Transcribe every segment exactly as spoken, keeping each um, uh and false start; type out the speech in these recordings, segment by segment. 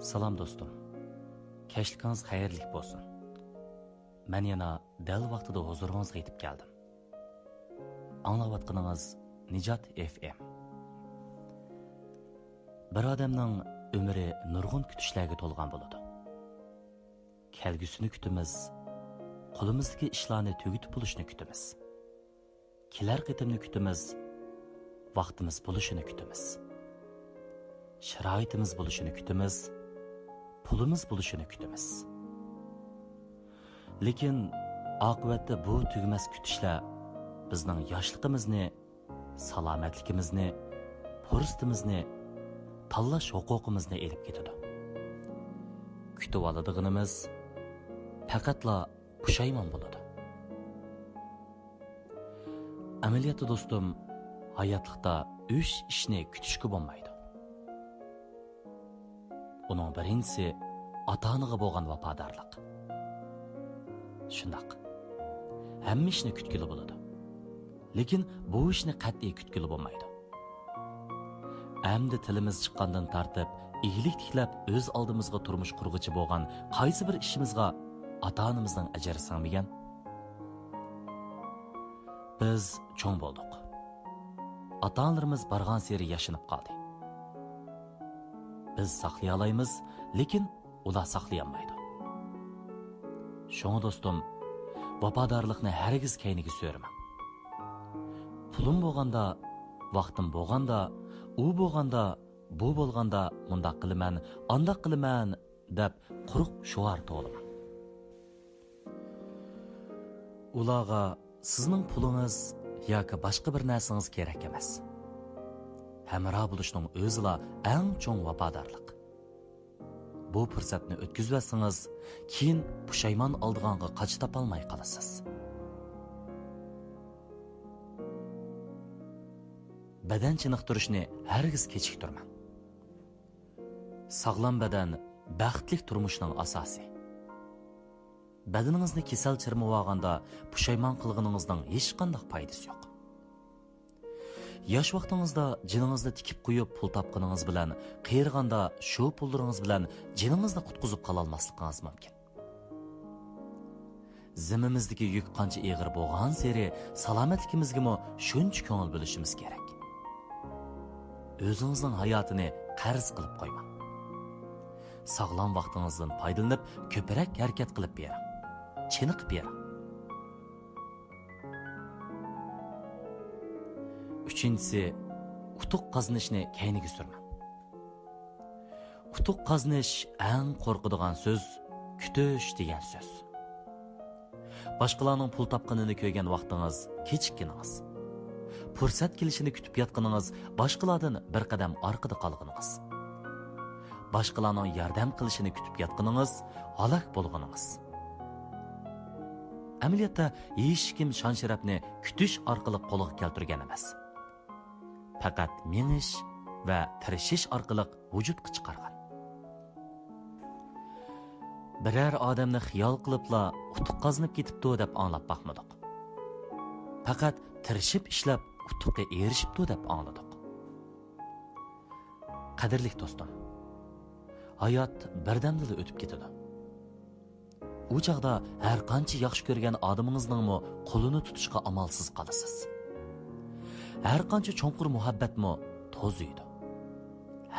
سالام دوستۇم. كەچلىكىڭىز خەيرلىك بولسۇن. مەن يەنە دەل ۋاقتىدا ھۇزۇرىڭىزغا يېتىپ كەلدىم. ئاڭلاۋاتقىنىڭىز نىجات ئېف ئېم. بىر ئادەمنىڭ ئۆمرى نۇرغۇن كۈتۈشلەرگە تولغان بولىدۇ. كەلگۈسىنى كۈتىمىز، قولىمىزدىكى ئىشلارنى تۈگىتىپ بولۇشنى كۈتىمىز. كېلەر قېتىمنى كۈتىمىز، ۋاقتىمىز بولۇشىنى كۈتىمىز. شارائىتىمىز بولۇشىنى كۈتىمىز، پۇلىمىز بولۇشىنى كۈتىمىز. لېكىن ئاقىۋەتتە بۇ تۈگىمەس كۈتۈشلەر بىزنىڭ ياشلىقىمىزنى، سالامەتلىكىمىزنى، پۇرسىتىمىزنى، تاللاش ھوقۇقىمىزنى ئېلىپ كېتىدۇ. كۈتۈۋالىدىغىنىمىز پەقەتلا پۇشايمان بولىدۇ. ئەمەلىيەتتە دوستۇم، ھاياتلىقتا ئۈچ ئىشنى كۈتۈشكە بولمايدۇ. ئۇنىڭ بىرىنچىسى ئاتا-ئانىغا بولغان ۋاپادارلىق. شۇنداق. ھەممە ئىشنى كۈتكىلى بولىدۇ. لېكىن بۇ ئىشنى قەتئىي كۈتكىلى بولمايدۇ. ئەمدى تىلىمىز چىققاندىن تارتىپ، ئىگىلىك تىكلەپ ئۆز ئالدىمىزغا تۇرمۇش قۇرغۇچە بولغان قايسى بىر ئىشىمىزغا ئاتا-ئانىمىزنىڭ ئەجرى سىڭمىگەن؟ بىز چوڭ بولدۇق. ئاتا-ئانىلىرىمىز بارغانسېرى ياشىنىپ قالدى. بىز ساقلىيالايمىز، لېكىن ئۇلار ساقلىيالمايدۇ. شۇڭا دوستۇم، ۋاپادارلىقنى ھەرگىز كەينىگە سۆرىمەڭ. پۇلۇم بولغاندا، ۋاقتىم بولغاندا، ئۇ بولغاندا، بۇ بولغاندا مۇنداق قىلىمەن، ئانداق قىلىمەن دەپ قۇرۇق شوئار توۋلىماڭ. ئۇلارغا سىزنىڭ پۇلىڭىز ياكى باشقا بىر نەرسىڭىز كېرەك ئەمەس. ھەمراھ بولۇشنىڭ ئۆزىلا ئەڭ چوڭ ۋاپادارلىق. بۇ پۇرسەتنى ئۆتكۈزۈۋەتسىڭىز، كېيىن پۇشايمان ئالىدىغانغا قاچا تاپالماي قالىسىز. بەدەن چېنىقتۇرۇشنى ھەرگىز كېچىكتۈرمەڭ. ساغلام بەدەن بەختلىك تۇرمۇشنىڭ ئاساسى. بەدىنىڭىزنى كېسەل چىرمىۋالغاندا پۇشايمان قىلغىنىڭىزنىڭ ھېچقانداق پايدىسى يوق. ياش ۋاقتىڭىزدا جېنىڭىزنى تىكىپ قويۇپ پۇل تاپقىنىڭىز بىلەن، قېرىغاندا شۇ پۇللىرىڭىز بىلەن جېنىڭىزنى قۇتقۇزۇپ قالالماسلىقىڭىز مۇمكىن. زىممىمىزدىكى يۈك قانچە ئېغىر بولغانسېرى، سالامەتلىكىمىزگىمۇ شۇنچە كۆڭۈل بۆلۈشىمىز كېرەك. ئۆزىڭىزنىڭ ھاياتىنى قەرز قىلىپ قويماڭ. ساغلام ۋاقتىڭىزدىن پايدىلىنىپ، كۆپرەك ھەرىكەت قىلىپ بېرىڭ. چېنىقىپ بېرىڭ. ئۈچىنچىسى، ئۇتۇق قازىنىشنى كەينىگە سۈرمەڭ. ئۇتۇق قازىنىش ئەڭ قورقىدىغان سۆز، كۈتۈش دېگەن سۆز. باشقىلارنىڭ پۇل تاپقىنىنى كۆرگەن ۋاقتىڭىز، كېچىككىنىڭىز. پۇرسەت كېلىشىنى كۈتۈپ ياتقىنىڭىز باشقىلاردىن بىر قەدەم ئارقىدا قالغىنىڭىز. باشقىلارنىڭ ياردەم قىلىشىنى كۈتۈپ ياتقىنىڭىز، ھالاك بولغىنىڭىز. ئەمەلىيەتتە، ھېچكىم شان-شەرەپنى كۈتۈش ئارقىلىق قولغا كەلتۈرگەن ئەمەس. پەقەت مېڭىش ۋە تىرىشىش ئارقىلىق ۋۇجۇدقا چىقارغان. بىرەر ئادەمنى خىيال قىلىپلا ئۇتۇق قازىنىپ كېتىپتۇ دەپ ئاڭلاپ باقمىدۇق. پەقەت تىرىشىپ ئىشلەپ ئۇتۇققا ئېرىشىپتۇ دەپ ئاڭلىدۇق. قەدىرلىك دوستۇم، ھايات بىردەمدىلا ئۆتۈپ كېتىدۇ. ئۇ چاغدا ھەر قانچە ياخشى كۆرگەن ئادىمىڭىزنىڭمۇ قولىنى تۇتۇشقا ئامالسىز قالىسىز. ھەر قانچە چوڭقۇر مۇھەببەتمۇ توزۇيدۇ.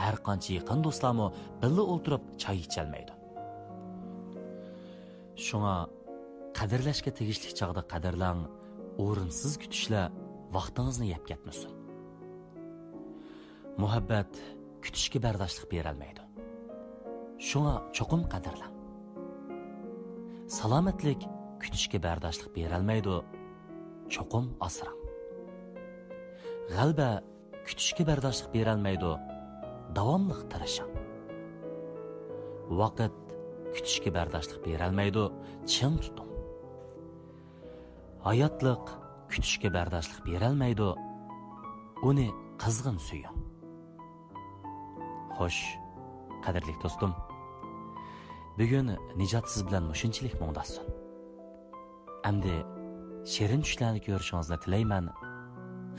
ھەر قانچە يېقىن دوستلارمۇ بىللە ئولتۇرۇپ چاي ئىچەلمەيدۇ. شۇڭا قەدىرلەشكە تېگىشلىك چاغدا قەدىرلەڭ، ئورۇنسىز كۈتۈشلەر ۋاقتىڭىزنى يەپ كەتمىسۇن. مۇھەببەت كۈتۈشكە بەرداشلىق بېرەلمەيدۇ. شۇڭا چوقۇم قەدىرلەڭ. سالامەتلىك كۈتۈشكە بەرداشلىق بېرەلمەيدۇ. چوقۇم ئاسراڭ. غەلىبە كۈتۈشكە بەرداشلىق بېرەلمەيدۇ. داۋاملىق تىرىشىڭ. ۋاقىت كۈتۈشكە بەرداشلىق بېرەلمەيدۇ. چىڭ تۇتۇڭ. ھاياتلىق كۈتۈشكە بەرداشلىق بېرەلمەيدۇ، ئۇنى قىزغىن سۆيۈڭ. خوش، قەدىرلىك دوستۇم، بۈگۈن نىجات سىز بىلەن مۇشۇنچىلىك مۇڭداشسۇن. ئەمدى شېرىن چۈشلەرنى كۆرۈشىڭىزنى تىلەيمەن.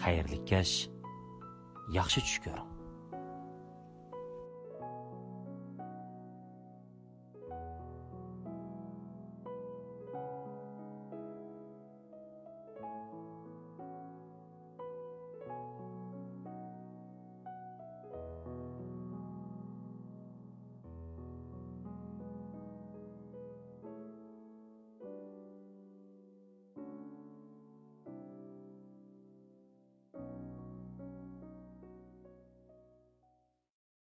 خەيرلىك كەچ. ياخشى چۈش كۆرۈڭ.